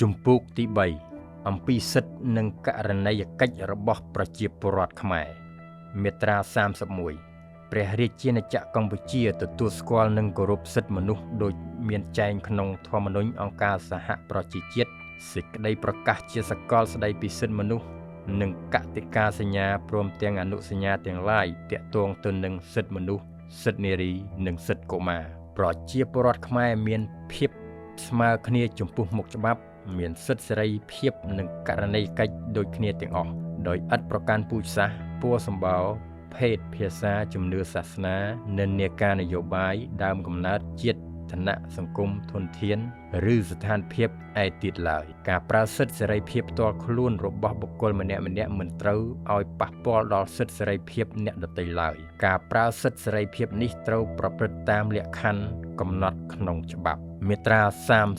ជំពូកទី3អំពីសិទ្ធិនិងករណីយកិច្ចរបស់ប្រជាពលរដ្ឋខ្មែរមាត្រា31ព្រះរាជាណាចក្រកម្ពុជាទទួលស្គាល់និងគោរពសិទ្ធិមនុស្សដូចមានចែងក្នុងធម្មនុញ្ញអង្គការសហប្រជាជាតិសេចក្តីប្រកាសជាសកលស្តីពីសិទ្ធិមនុស្សនិងកតិកាសញ្ញាព្រមទាំងអនុសញ្ញាទាំងឡាយទាក់ទងទៅនឹងសិទ្ធិមនុស្សសិទ្ធិនារីនិងសិទ្ធិកុមារប្រជាពលរដ្ឋខ្មែរមានភាពស្មើគ្នាចំពោះមុខច្បាប់មានសិទ្ធិសេរីភាពនិងករណីយកិច្ចដូចគ្នាទាំងអស់ដោយឥតប្រកាន់ពូជសាសន៍ពណ៌សម្បុរភេទភាសាជំនឿសាសនានិន្នាការនយោបាយដើមកំណើតជាតិឋានៈសង្គមធនធានឬស្ថានភាពឯទៀតឡើយការប្រើសិទ្ធិសេរីភាពផ្ទាល់ខ្លួនរបស់បុគ្គលម្នាក់ៗមិនត្រូវឲ្យប៉ះពាល់ដល់សិទ្ធិសេរីភាពអ្នកដទៃឡើយការប្រើសិទ្ធិសេរីភាពនេះត្រូវប្រព្រឹត្តតាមលក្ខខណ្ឌកំណត់ក្នុងច្បាប់មាត្រា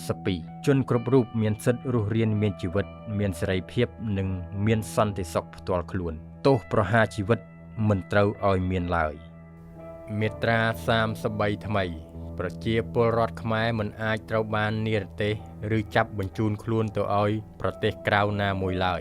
32ជនគ្រប់រូបមានសិទ្ធិរស់រានមានជីវិតមានសេរីភាពនិងមានសន្តិសុខផ្ទាល់ខ្លួនទោសប្រហារជីវិតមិនត្រូវឲ្យមានឡើយមាត្រា33ថ្មីប្រជាពលរដ្ឋខ្មែរមិនអាចត្រូវបាននិរទេសឬចាប់បញ្ជូនខ្លួនទៅឲ្យប្រទេសក្រៅណាមួយឡើយ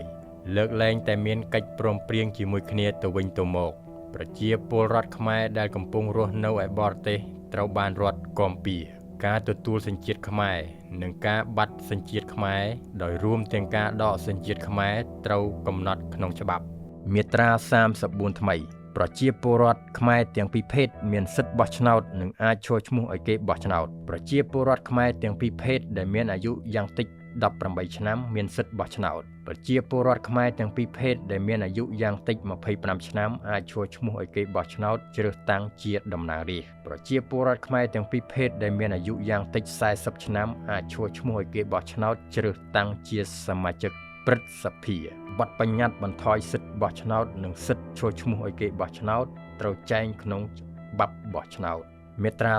លើកលែងតែមានកិច្ចព្រមព្រៀងជាមួយគ្នាទៅវិញទៅមកប្រជាពលរដ្ឋខ្មែរដែលកំពុងរស់នៅឯបរទេសត្រូវបានរដ្ឋគាំពារការទទួលសញ្ជាតិខ្មែរនិងការបាត់សញ្ជាតិខ្មែរដោយរួមទាំងការដកសញ្ជាតិខ្មែរត្រូវកំណត់ក្នុងច្បាប់មាត្រា34ថ្មីប្រជាពលរដ្ឋខ្មែរទាំងពីរភេទមានសិទ្ធិបោះឆ្នោតនិងអាចឈរឈ្មោះឲ្យគេបោះឆ្នោតប្រជាពលរដ្ឋខ្មែរទាំងពីរភេទដែលមានអាយុយ៉ាងតិច18ឆ្នាំមានសិទ្ធិបោះឆ្នោតប្រជាពលរដ្ឋខ្មែរទាំងពីរភេទដែលមានអាយុយ៉ាងតិច25ឆ្នាំអាចឈរឈ្មោះឲ្យគេបោះឆ្នោតជ្រើសតាំងជាតំណាងរាស្ត្រប្រជាពលរដ្ឋខ្មែរទាំងពីរភេទដែលមានអាយុយ៉ាងតិច40ឆ្នាំអាចឈរឈ្មោះឲ្យគេបោះឆ្នោតជ្រើសតាំងជាសមាជិកព្រឹទ្ធសភាបទបញ្ញត្តិបន្ថយសិទ្ធិបោះឆ្នោតនិងសិទ្ធិឈរឈ្មោះឲ្យគេបោះឆ្នោតត្រូវចែងក្នុងច្បាប់បោះឆ្នោតមាត្រា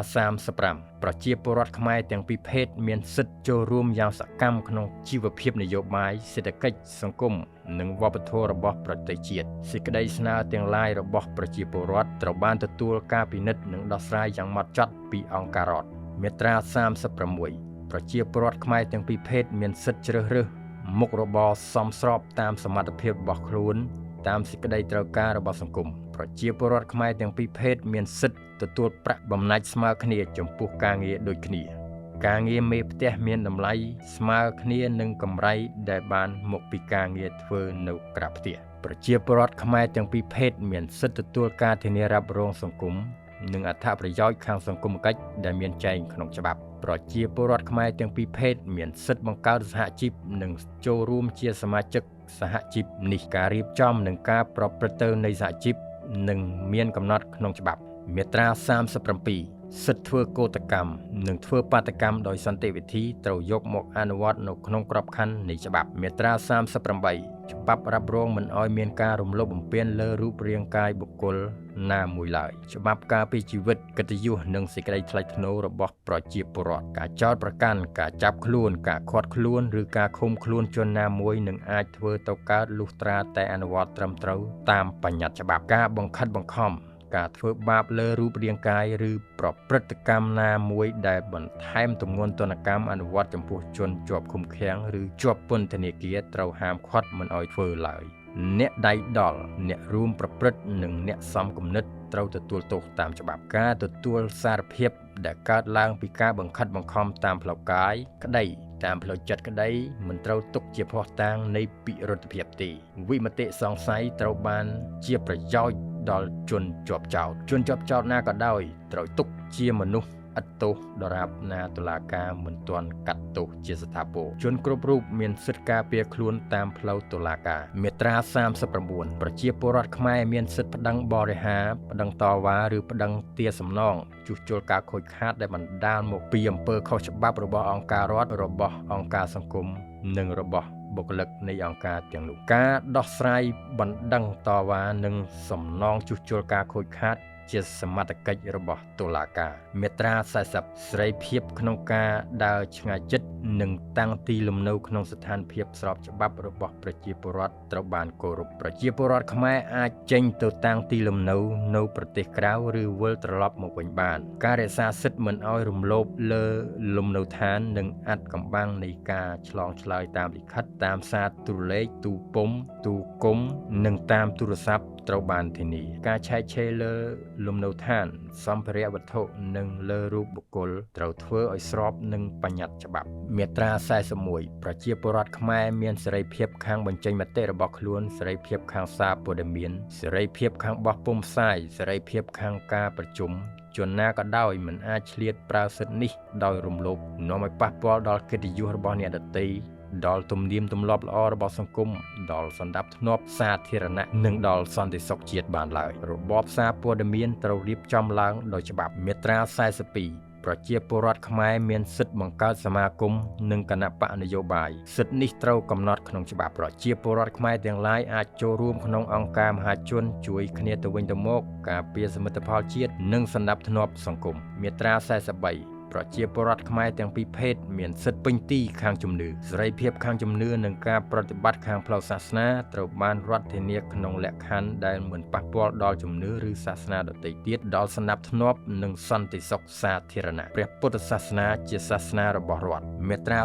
35ប្រជាពលរដ្ឋខ្មែរទាំងពីរភេទមានសិទ្ធិចូលរួមយ៉ាងសកម្មក្នុងជីវភាពនយោបាយសេដ្ឋកិច្ចសង្គមនិងវប្បធម៌របស់ប្រទេសជាតិសេចក្តីស្នើទាំងឡាយរបស់ប្រជាពលរដ្ឋត្រូវបានទទួលការពិនិត្យនិងដោះស្រាយយ៉ាងម៉ត់ចត់ពីអង្គការរដ្ឋមាត្រា36ប្រជាពលរដ្ឋខ្មែរទាំងពីរភេទមានសិទ្ធិជ្រើសរើសមុខរបរសមស្របតាមសមត្ថភាពរបស់ខ្លួនតាមសេចក្តីត្រូវការរបស់សង្គមប្រជាពលរដ្ឋខ្មែរទាំងពីរភេទមានសិទ្ធិទទួលប្រាក់បំណាច់ស្មើគ្នាចំពោះការងារដូចគ្នាការងារមេផ្ទះមានតម្លៃស្មើគ្នានឹងកម្រៃដែលបានមកពីការងារធ្វើនៅក្រៅផ្ទះប្រជាពលរដ្ឋខ្មែរទាំងពីរភេទមានសិទ្ធិទទួលការធានារ៉ាប់រងសង្គមនិងអត្ថប្រយោជន៍ខាងសង្គមកិច្ចដែលមានចែងក្នុងច្បាប់ប្រជាពលរដ្ឋខ្មែរទាំងពីរភេទមានសិទ្ធិបង្កើតសហជីពនិងចូលរួមជាសមាជិកសហជីពនេះការរៀបចំនិងការប្រព្រឹត្តទៅនៃសហជីពនឹងមានកំណត់ក្នុងច្បាប់មាត្រា37សិទ្ធិធ្វើកោតកម្មនិងធ្វើបាតុកម្មដោយសន្តិវិធីត្រូវយកមកអនុវត្តនៅក្នុងក្របខ័ណ្ឌនៃច្បាប់មាត្រា38ច្បាប់រ៉ាប់រងមិនឲ្យមានការរំលោភបំពានលើរូបរាងកាយបុគ្គលណាមួយឡើយច្បាប់ការពារជីវិតកិត្តិយសនិងសេចក្តីថ្លៃថ្នូររបស់ប្រជាពលរដ្ឋការចោទប្រកាន់ការចាប់ខ្លួនការឃាត់ខ្លួនឬការឃុំខ្លួនជនណាមួយនឹងអាចធ្វើទៅកើតលុះត្រាតែអនុវត្តត្រឹមត្រូវតាមបញ្ញត្តិច្បាប់ការបង្ខិតបង្ខំការធ្វើបាបលើរូបរាងកាយឬប្រព្រឹត្តកម្មណាមួយដែលបន្ថែមទម្ងន់ទណ្ឌកម្មអនុវត្តចំពោះជនជាប់ឃុំឃាំងឬជាប់ពន្ធនាគារត្រូវហាមឃាត់មិនឲ្យធ្វើឡើយអ្នកដៃដល់អ្នករួមប្រព្រឹត្តនិងអ្នកសមគំនិតត្រូវទទួលទោសតាមច្បាប់ការទទួលសារភាពដែលកើតឡើងពីការបង្ខិតបង្ខំតាមផ្លូវកាយក្តីតាមផ្លូវចិត្តក្តីមិនត្រូវទុកជាភស្តុតាងនៃពិរុទ្ធភាពទេវិមតិសង្ស័យត្រូវបានជាប្រយោជន៍ដល់ជនជាប់ចោទជនជាប់ចោទណាក៏ដោយត្រូវទុកជាមនុស្សឥតទោសដរាបណាតុលាការមិនទាន់កាត់ទោសជាស្ថាពរជនគ្រប់រូបមានសិទ្ធិការពារខ្លួនតាមផ្លូវតុលាការមាត្រា39ប្រជាពលរដ្ឋខ្មែរមានសិទ្ធិប្តឹងបរិហារប្តឹងតវ៉ាឬប្តឹងទារសំណងជួសជុលការខូចខាតដែលបណ្ដាលមកពីអំពើខុសច្បាប់របស់អង្គការរដ្ឋរបស់អង្គការសង្គមនិងរបស់បុគ្គលិកនៃអង្គការទាំងនោះការដោះស្រាយបណ្ដឹងតវ៉ានិងសំណងជួសជុលការខូចខាត ជាសមត្ថកិច្ចរបស់តុលាការមាត្រា40សេរីភាពក្នុងការដើរឆ្ងាយជិតនិងតាំងទីលំនៅក្នុងស្ថានភាពស្របច្បាប់របស់ប្រជាពលរដ្ឋត្រូវបានគោរពប្រជាពលរដ្ឋខ្មែរអាចចេញទៅតាំងទីលំនៅនៅប្រទេសក្រៅឬវិលត្រឡប់មកវិញបានការរក្សាសិទ្ធិមិនឲ្យរំលោភលើលំនៅឋាននិងអត្តកំបាំងនៃការឆ្លងឆ្លើយតាមលិខិតតាមសារទូរលេខទូពុំទូគមនិងតាមទូរស័ព្ទត្រូវបានធានាការឆែកឆេរលើលំនៅឋានសម្ភារៈវត្ថុនិងលើរូបបុគ្គលត្រូវធ្វើឲ្យស្របនឹងបញ្ញត្តិច្បាប់មាត្រា41ប្រជាពលរដ្ឋខ្មែរមានសេរីភាពខាងបញ្ចេញមតិរបស់ខ្លួនសេរីភាពខាងសារព័ត៌មានសេរីភាពខាងបោះពុម្ពផ្សាយសេរីភាពខាងការប្រជុំជនណាក៏ដោយមិនអាចឆ្លៀតប្រើសិទ្ធិនេះដោយរំលោភនាំឲ្យប៉ះពាល់ដល់កិត្តិយសរបស់អ្នកដទៃដល់ទំនៀមទម្លាប់ល្អរបស់សង្គមដល់សន្តិភាពសាធារណៈនិងដល់សន្តិសុខជាតិបានឡើយរបបសារព័ត៌មានត្រូវរៀបចំឡើងដោយច្បាប់មាត្រា42ប្រជាពលរដ្ឋខ្មែរមានសិទ្ធិបង្កើតសមាគមនិងគណបក្សនយោបាយសិទ្ធិនេះត្រូវកំណត់ក្នុងច្បាប់ប្រជាពលរដ្ឋខ្មែរទាំងឡាយអាចចូលរួមក្នុងអង្គការមហាជនជួយគ្នាទៅវិញទៅមកការពារសមិទ្ធផលជាតិនិងសន្តិភាពសង្គមមាត្រា43ប្រជាពលរដ្ឋខ្មែរទាំងពីរភេទមានសិទ្ធិពេញទីខាងជំនឿសេរីភាពខាងជំនឿនិងការប្រតិបត្តិខាងផ្លូវសាសនាត្រូវបានរដ្ឋធានាក្នុងលក្ខខណ្ឌដែលមិនប៉ះពាល់ដល់ជំនឿឬសាសនាដទៃទៀតដល់សន្តិភាពនិងសន្តិសុខសាធារណៈព្រះពុទ្ធសាសនាជាសាសនារបស់រដ្ឋមាត្រា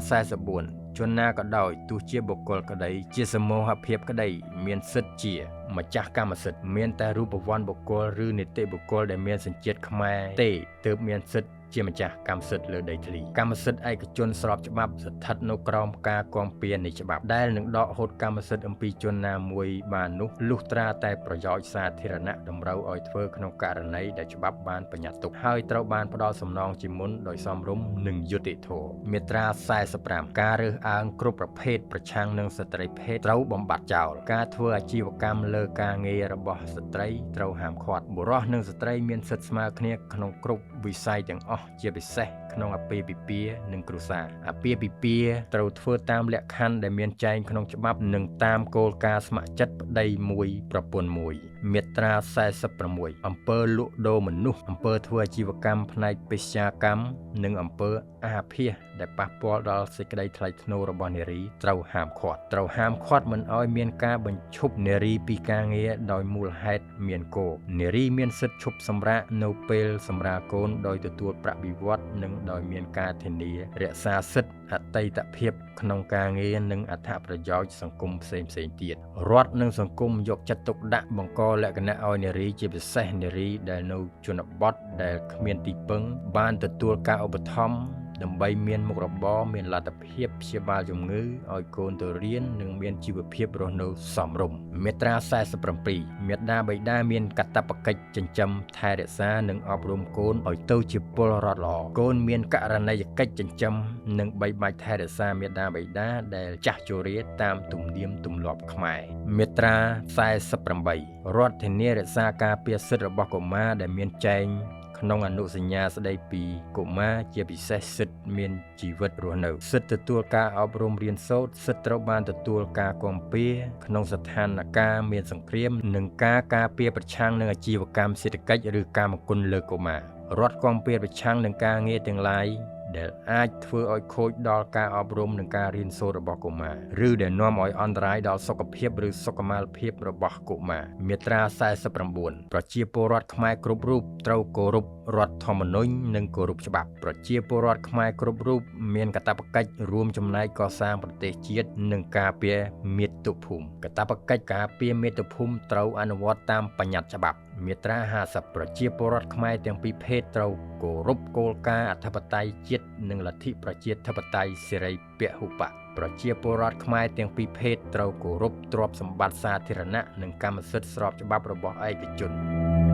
44ជនណាក៏ដោយទោះជាបុគ្គលក្តីជាសមូហភាពក្តីមានសិទ្ធិជាម្ចាស់កម្មសិទ្ធិមានតែរូបវន្តបុគ្គលឬនីតិបុគ្គលដែលមានសញ្ជាតិខ្មែរទេទើបមានសិទ្ធិជាម្ចាស់កម្មសិទ្ធិលើដីធ្លីកម្មសិទ្ធិឯកជនស្របច្បាប់ស្ថិតនៅក្រោមការគាំពារនៃច្បាប់ដែលនឹងដកហូតកម្មសិទ្ធិអំពីជនណាមួយបាននោះលុះត្រាតែប្រយោជន៍សាធារណៈតម្រូវឲ្យធ្វើក្នុងករណីដែលច្បាប់បានបញ្ញត្តិទុកហើយត្រូវបានផ្ដល់សំណងជាមុនដោយសមរម្យនិងយុត្តិធម៌មាត្រា45ការរើសអើងគ្រប់ប្រភេទប្រឆាំងនឹងស្ត្រីភេទត្រូវបំបត្តិចោលការធ្វើអាជីវកម្មលើការងាររបស់ស្ត្រីត្រូវហាមឃាត់បុរសនិងស្ត្រីមានសិទ្ធិស្មើគ្នាក្នុងគ្រប់វិស័យទាំងអស់ជាពិសេសក្នុងអាពាហ៍ពិពាហ៍និងគ្រួសារអាពាហ៍ពិពាហ៍ត្រូវធ្វើតាមលក្ខខណ្ឌដែលមានចែងក្នុងច្បាប់និងតាមគោលការណ៍ស្ម័គ្រចិត្តប្តីមួយប្រពន្ធមួយមាត្រា46អំពើលក់ដូរមនុស្សអំពើធ្វើអាជីវកម្មផ្នែកពេស្យាកម្មនិងអំពើអាភាសដែលប៉ះពាល់ដល់សេចក្តីថ្លៃថ្នូររបស់នារីត្រូវហាមឃាត់ត្រូវហាមឃាត់មិនឲ្យមានការបញ្ឈប់នារីពីការងារដោយមូលហេតុមានគោនារីមានសិទ្ធិឈប់សម្រាកនៅពេលសម្រាលកូនដោយទទួលប្រាក់បៀវត្សនិងដោយមានការធានារក្សាសិទ្ធិអតីតភាពក្នុងការងារនិងអត្ថប្រយោជន៍សង្គមផ្សេងៗទៀតរដ្ឋនិងសង្គមយកចិត្តទុកដាក់បង្កលក្ខណៈឲ្យនារីជាពិសេសនារីដែលនៅជនបទដែលគ្មានទីពឹងបានទទួលការឧបត្ថម្ភដើម្បីមានមុខរបរមានលទ្ធភាពព្យាបាលជំងឺឲ្យកូនទៅរៀននិងមានជីវភាពរស់នៅសមរម្យមាត្រា47មាតាបិតាមានកាតព្វកិច្ចចិញ្ចឹមថែរក្សានិងអប់រំកូនឲ្យទៅជាពលរដ្ឋល្អកូនមានករណីយកិច្ចចិញ្ចឹមនិងបីបាច់ថែរក្សាមាតាបិតាដែលចាស់ជរាតាមទំនៀមទម្លាប់ខ្មែរមាត្រា48រដ្ឋធានារក្សាការពារសិទ្ធិរបស់កុមារដែលមានចែងក្នុងអនុសញ្ញាស្តីពីកុមារជាពិសេសសិទ្ធិមានជីវិតរស់នៅសិទ្ធិទទួលការអប់រំរៀនសូត្រសិទ្ធិត្រូវបានទទួលការគាំពារក្នុងស្ថានភាពមានសង្គ្រាមនិងការការពារប្រឆាំងនឹងអាជីវកម្មសេដ្ឋកិច្ចឬកាមគុណលើកុមាររដ្ឋគាំពារប្រឆាំងនឹងការងារទាំងឡាយដែលអាចធ្វើឲ្យខូចដល់ការអប់រំនិងការរៀនសូត្ររបស់កុមារឬដែលនាំឲ្យអន្តរាយដល់សុខភាពឬសុខុមាលភាពរបស់កុមារមាត្រា49ប្រជាពលរដ្ឋខ្មែរគ្រប់រូបត្រូវគោរពរដ្ឋធម្មនុញ្ញនិងគោរពច្បាប់ប្រជាពលរដ្ឋខ្មែរគ្រប់រូបមានកាតព្វកិច្ចរួមចំណែកកសាងប្រទេសជាតិនិងការពារមាតុភូមិកាតព្វកិច្ចការពារមាតុភូមិត្រូវអនុវត្តតាមបញ្ញត្តិច្បាប់មាត្រា50ប្រជាពលរដ្ឋខ្មែរទាំងពីរភេទត្រូវគោរពគោលការណ៍អធិបតេយ្យជាតិនិងលទ្ធិប្រជាធិបតេយ្យសេរីពហុបក្សប្រជាពលរដ្ឋខ្មែរទាំងពីរភេទត្រូវគោរពទ្រព្យសម្បត្តិសាធារណៈនិងកម្មសិទ្ធិស្របច្បាប់របស់ឯកជន។